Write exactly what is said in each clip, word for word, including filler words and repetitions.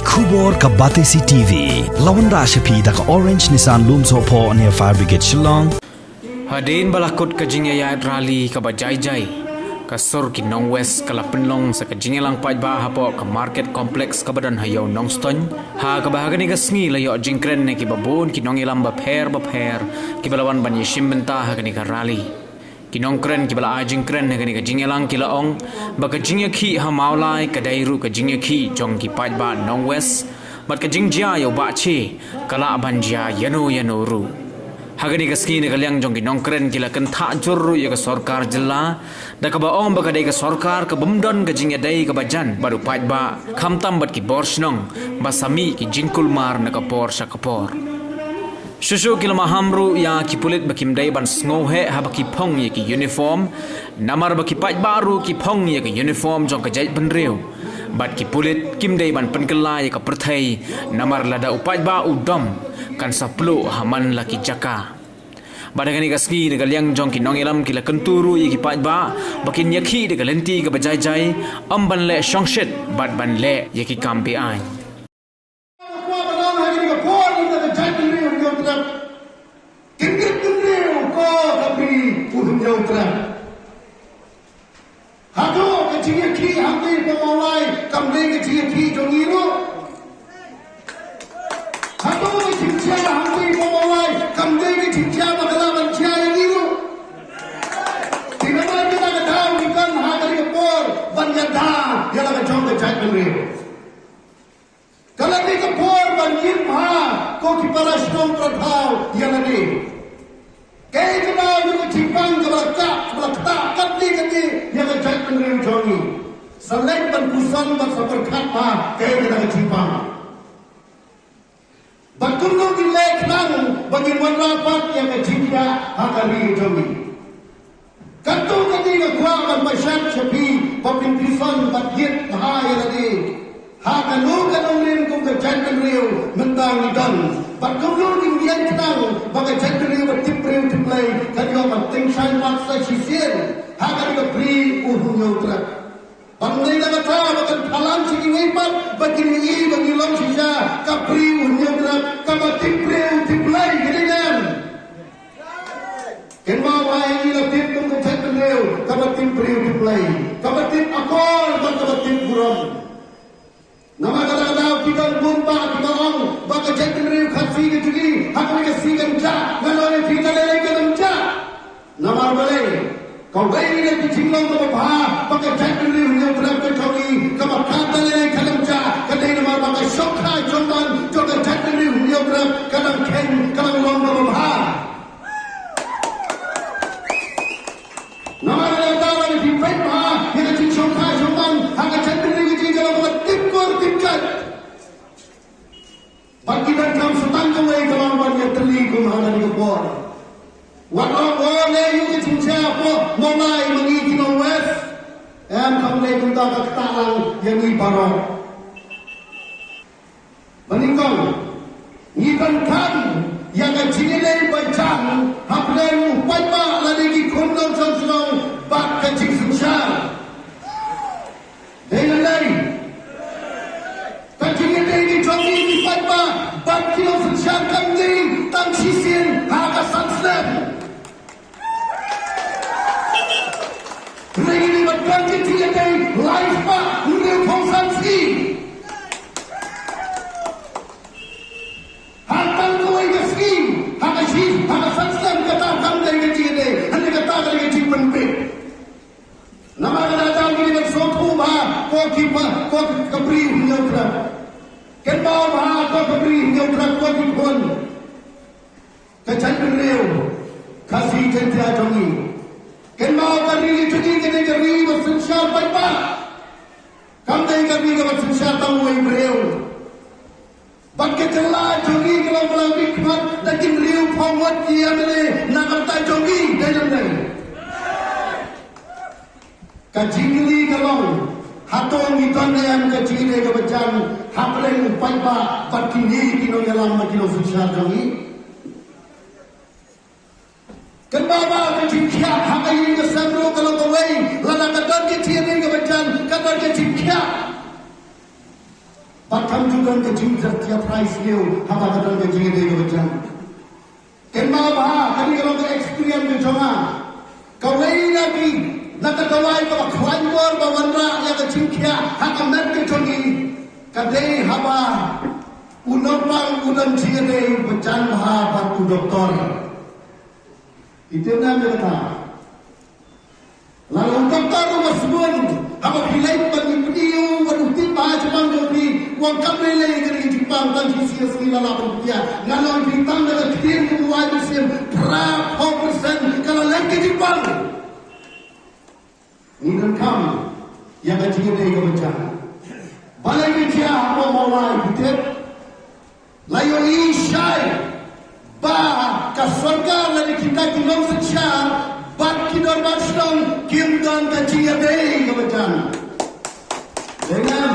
Khubor ka Batesi T V. La wanrah sha phi da ka Orange Nissan Lumsohphoh near Fire Brigade Shillong. Hadien ba la kut ka jingïaid rally kaba jai jai, ka sur ki Nongwest ka la pynlong sa ka jingïalang paidbah hapoh ka Market Complex kaba don ha Ïew Nongstoiñ, ha kaba ha kane ka sngi la ïoh jingkren na kiba bun ki nongïalam bapher bapher kiba la wan ban ïashim bynta ha kane ka rally. Ki nongkren kiba la ai jingkren ha kane ka jingïalang ki la ong ba ka jingïakhih ha Mawlai ka dei ruh ka jingïakhih jong ki paidbah Nongwest, bad ka jingjia ïa u Bah Che ka lah ban jia ïano ïano ruh. Ha kane ka sngi na ka liang jong ki nongkren ki la kynthah jur ruh ïa ka sorkar jylla, da kaba ong ba ka dei ka sorkar ka bym don ka jingïadei kaba jan bad u paidbah, khamtam bad ki bor shnong, ba sa mih ki jingkulmar na ka por sha ka por. Shuh shuh ki la maham ruh ïa ki pulit ba kim dei ban sngewheh haba ki phong ïa ki uniform, namar ba ki paidbah ruh ki phong ïa ka uniform jong ka jaitbynriew. Bad ki pulit kim dei ban pynkylla ïa ka pyrthei, namar lada u paidbah u dom, kan sa pluh ha man la ki jaka. Bad ha kane ka sngi na ka liang jong ki nongïalam ki la kyntu ruh ïa ki paidbah ba kin ïakhih da ka lynti kaba jai jai, ym ban leh shongshit bad ban leh ïa ki kam be-aiñ. Kwah ban ong ha kane ka por ïa ka jaitbynriew Hynñiewtrep. Ki jaitbynriew ko ka Bri u Hynñiewtrep. Hato ka jingïakhih hangtei hapoh Mawlai kam dei ka jingïakhih jong ngi ruh? Hato ka jingjia hangtei hapoh Mawlai kam dei ka jingjia ba ka lah ban jia ïa ngi ruh? Te namar kata ka daw ngi don ha kane ka por ban ïada ïa la ka jong ka jaitbynriew. Ka la dei ka por ban ïit bha ko ki para shnong para thaw ïa lade. Kaei kaba ïa ka jingpang kaba la kah, kaba la ktah katne katne ïa ka jaitbynriew jong ngi. Sa leit ban puson bad sa pyrkhat bha kaei kaba ka jingpang. Bad kumno ngin leh khnang ba ngin wanrah pat ïa ka jingkhiah ha ka ri jong ngi. Katto katne nga kwah ban pashat sha phi ba phin pyrshang bad ïit bha ïa lade. Ha kano kano ruh kum ka jaitbynriew mynta ngi don. Bad kumno ngin ïeng khnang ba ka jaitbynriew ba tip briew tip Blei kan ïoh ban tyngshaiñ pat sa shisien ha kane ka Bri u Hynñiewtrep. Ban dei na kata ba kan phalang sha kiwei pat ba kin ïohi ba ngi long shisha ka Bri u Hynñiewtrep kaba tip briew tip Blei, ka dei ne em? Kynmaw ba ngi la tip kum ka jaitbynriew kaba tip briew tip Blei, kaba tip akor bad kaba tip burom. Namar kata ka daw ki don bun bah kiba ong ba ka jaitbynriew Khasi ka jong ngi ha kane ka sngi kan jah, ngan ong ïa phi, ka lei lei kan ym jah. Namar balei? Kawei na ki jinglong kaba bha ba ka jaitbynriew Hynñiewtrep ka jong ngi kaba kat da lei lei kan ym jah ka dei namar ba ka shongkha shongman jong ka jaitbynriew Hynñiewtrep ka dang kheiñ, ka dang long kaba bha. Namar kata lada phi peit bha ïa ka jingshongkha shongman ha ka jaitbynriew ka jong ngi ka long kaba tip kur tip jait. Bad ki donkam sa tang kawei ka long ban ïatylli kum ha kane ka por. Wat ong, o, leh ïa ka jingjia hapoh Mawlai ma ngi ki Nongwest. Em, kam dei kumta, ka ktah lang ïa ngi baroh. Ba nyngkong, ngi donkam ïa ka jingïadei ba jan hapdeng u paidbah lane ki khun nongshong shnong bad ka jingsynshar. Dei ne em? Ka jingïadei ka jong ngi ki paidbah bad ki nongsynshar kam dei tang shisien ha ka san snem. Hynrei ngi dei ban don ka jingïadei lai spah hynriewphew san sngi. Ha tang kawei ka sngi ha ka shi, ha ka san snem, kata kam dei ka jingïadei, hynrei kata ka dei ka jingpynbeit. Namar kata ka daw ngi dei ban sngewthuh bha ko ki pa, ko ka Bri Hynñiewtrep. Kynmaw bha ko ka Bri Hynñiewtrep, ko ki khun. Ka jaitbynriew Khasi Jaiñtia jong ngi. Kynmaw ka ri jong ngi ka dei ka ri ba synshar paidbah. Kam dei ka ri kaba synshar tang uwei u briew. Bad ka jylla jong ngi ka long ba la mihkhmat da ki hynriewphew ngut ki M L A na ka bynta jong ngi, dei ne em? Ka jingkylli ka long, hato ngi don ne em ka jingïadei kaba jan hapdeng u paidbah bad kine ki nongïalam bad ki nongsynshar jong ngi? Kynmaw ba ka jingkhiah ha ka ïing ka sem ruh ka long kawei, lada ka don ka jingïadei kaba jan, ka don ka jingkhiah. Bad Kam ju don ka jingjar jia prai sniew haba ka don ka jingïadei kaba jan. Kynmaw bha, kane ka long ka experience ka jong nga. Kawei na ki, na ka dawai kaba khlaiñ bor ba wanrah ïa ka jingkhiah ha ka met ka jong ngi, ka dei haba u nongpang u don jingïadei ba jan bha bad u doktor. Ite na me kata. Lada u doktor u ba sbun, haba phi leit ban ïa pdiang u, ban u tip ba shaphang jong phi, u ong kam lei lei ka dei ka jingpang, tang shi sngi sngi la lah ban pdiang. Nga ong ïa phi tang da ka ktien kaba u ai mynsiem, phra phew percent ka la leit ka jingpang. Ngi donkam ïa ka jingïadei kaba jan. Balei ka jia ha Mawlai, phi tip? La ïohi shai ba ka sorkar lane kita ki nongsynshar bad ki dorbar shnong kim don ka jingïadei kaba jan. Dei ne em?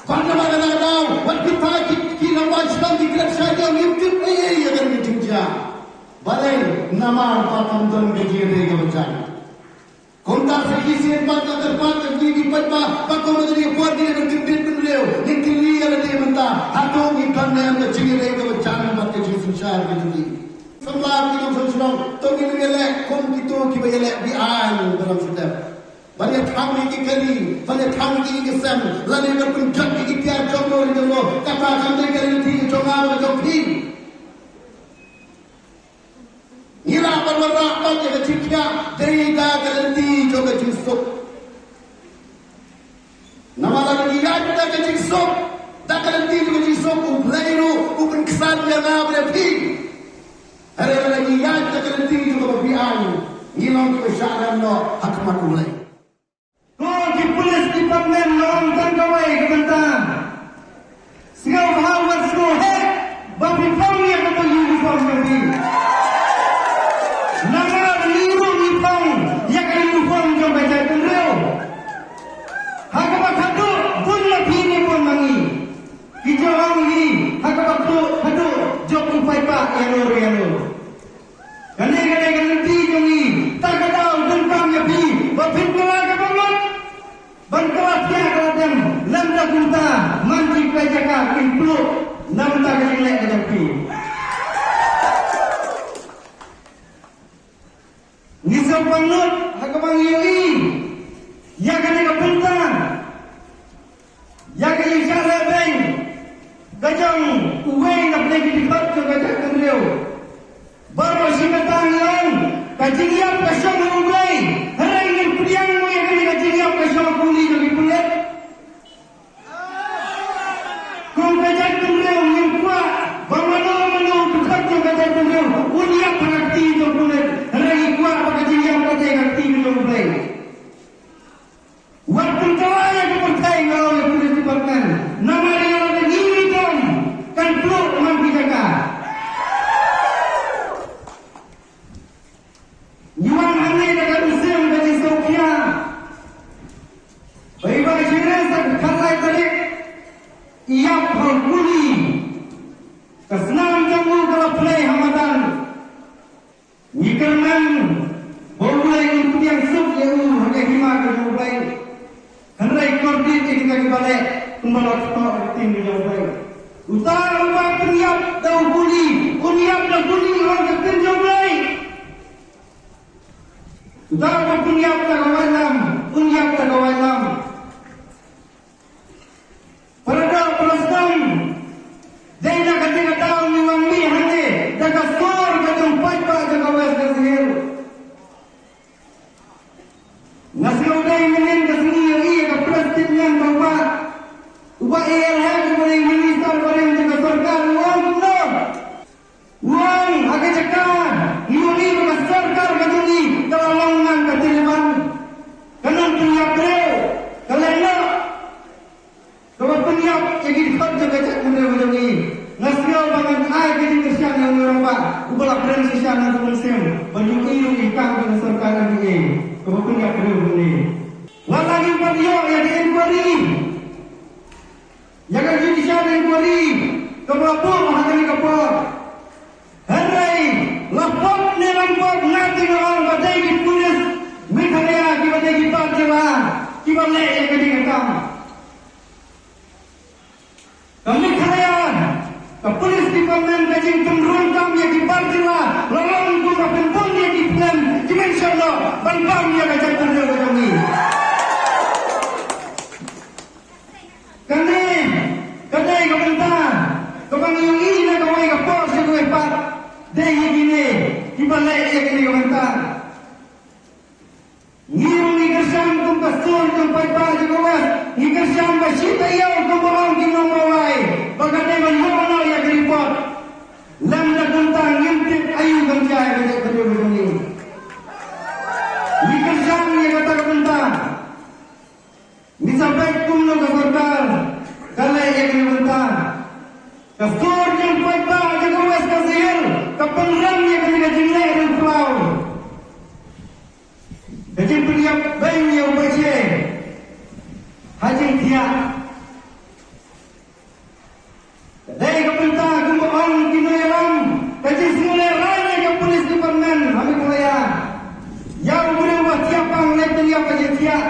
Bad namar kata ka daw, wat kita ki, ki dorbar shnong, ki kren shai, ngim tip ei ei ïa kane ka jingjia. Balei? Namar ba kam don ka jingïadei kaba jan. Kumta sa shisien pat, ka kyrpad ka jong ngi ki paidbah, ba kum ka dei ka por ngi dang kyndit bynriew, ngin kylli ïa lade mynta, hato ngi don ne em ka jingïadei kaba jan bad ka jingsynshar ka jong ngi. Samla ki nongshong shnong, to ngin ïaleh kum kito kiba ïaleh be-aiñ ba dang shu dep. Ban ïatham ïa ki kali, ban ïatham ïa ki sem, lane ban pynjot ïa ki tiar jong no jong no, kata kam dei ka lynti ka jong nga bad ka jong phi. Ngi lah ban wanrah pat ïa ka jingkhiah dei da ka lynti jong ka jingsuk. Namar lada ngi ïaid da ka jingsuk, da ka lynti jong ka jingsuk, U Blei ruh u pynksan ïa nga bad ïa phi. Hynrei lada ngi ïaid da ka lynti jong kaba be-aiñ, ngi long kiba shah rem noh ha khmat U Blei. Ko ki police department, nga ong tang kawei ka bynta. Sngewbha wat sngewheh ba phi phong ïa ka uniform jong phi. Namar ngi ruh ngi phong ïa ka uniform jong ka jaitbynriew. Ha kaba khadduh bun na phi ngi bun ma ngi. Ki jong ngi ha kaba khadduh jop u paidbah ïano re ïano. Kane ka dei ka lynti jong ngi, ta ka daw donkam ïa phi ba phin kylla kaba mut ban kylla thiah kylla dem, lymda kumta man ki khlei jaka kin pluh na bynta ka jingleh ka jong phi. Ngi sngewpang lut ha kaba ngi ïohi ïa kane ka bynta. Ïa ka jingshah lehbeiñ ka jong uwei na pdeng ki dkhot jong ka jaitbynriew. Baroh shi katta ngi ong ka jingïap ka shong ha U Blei. Hynrei ngin pdiang mo ïa kane ka jingïap ka shong ha kuli jong ki pulit? Kum ka jaitbynriew ngim kwah ba mano mano u dkhot jong ka jaitbynriew un ïap ha ka kti jong u pulit. Hynrei ngi kwah ba ka jingïap ka dei ha ka kti jong U Blei. Wat pynkylla ïa ka pyrthei, nga ong ïa police department. Namar ïa lada ngi ngi don kan pluh man ki jaka. Ngi wan hangne da ka mynsiem ka jingsngewkhia ba i Bah Sharif sa ka khatlai tarik i ïap ha u kuli. Ka snam jong u ka la plie ha madan. Ngi kyrmen ba U Blei un pdiang suk ïa u ha ka hima ka jong U Blei. Hynrei kordit ïa kita kiba leh kumba la ktah ha ka ktien ka jong U Blei. Uta uba pynïap da u kuli un ïap da u kuli, ong ka ktien jong U Blei. Uta uba pynïap da ka waitlam un ïap da ka waitlam. Para doh para sdang, dei na kata ka daw ngi wan mih hangne da ka sor ka jong paidbah jong ka West Khasi Hills. Nga sngew dei mynnin ka sngi ïa ka press statement ba u Bah, u Bah A L Hek uba dei minister barim jong ka sorkar u ong kumno. U ong ha ka jaka ngi ïohi ba ka sorkar ka jong ngi ka la long ngan ka Taliban. Ka nongpynïap briew ka lehnoh. Kaba pynïap ïa ki dkhot jong ka jaitbynriew jong ngi. Nga sngew ba ngan ai ka jingkyrshan ïa u rangbah uba la kren shisha na ka mynsiem ban ïohi ruh ïa ka sorkar N D A kaba pynïap briew jong ngi. Wat la ngi pat ïoh ïa ka inquiry, ïa ka judicial inquiry kaba la buh ha kane ka por. Hynrei la pop ne lam pop, nga te nga ong ba dei ki pulit Meghalaya kiba dei ki bar jylla kiba leh ïa kane ka kam. Ka jingpynrung kam ïa ki bar jylla, la long kumba pynbun ïa ki film, ki mynsiem noh ban bam ïa ka jaitbynriew ka jong ngi. Kane ka dei ka bynta kaba ngi ïohi na kawei ka por sha kawei pat. Dei ïa kine kiba leh ïa kane ka bynta. Ngi ruh ngi kyrshan kum ka sur jong paidbah jong ka West, ngi kyrshan ba shi taïew kumba ong ki nong Mawlai ba ka dei ban ïoh noh ïa ka report. Lymda kumta ngim tip aïu ban jia ïa ka jaitbynriew ka jong ngi. Ngi kyrshan ïa kata ka bynta. Ngi sa peit kumno ka sorkar ka leh ïa kane ka bynta. Ka sur jong paidbah jong ka West Khasi Hills ka pynrem ïa kane ka jingleh rung phlaw. Ka jingpynïap beiñ ïa u Bache ha jingthiah. Ka dei ka bynta kumba ong ki nongïalam, ka jingsngewlehrain ïa ka police department ha Meghalaya. Ïa u briew uba thiah pang leh pynïap ha jingthiah,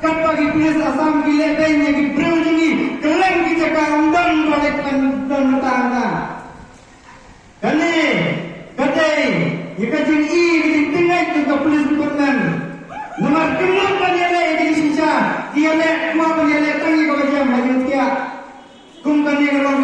katba ki police Assam ki leh beiñ ïa ki briew jong ngi kylleng ki jaka, ym don ba leh, ym don mynta. Kane ka dei ïa ka jingïeit, ka jingtyngai jong ka police department. Namar kim lah ban ïaleh ïa ka jingshisha, ki ïaleh, kwah ban ïaleh tang ïa kaba jam ha jingthiah. Kum kane ka long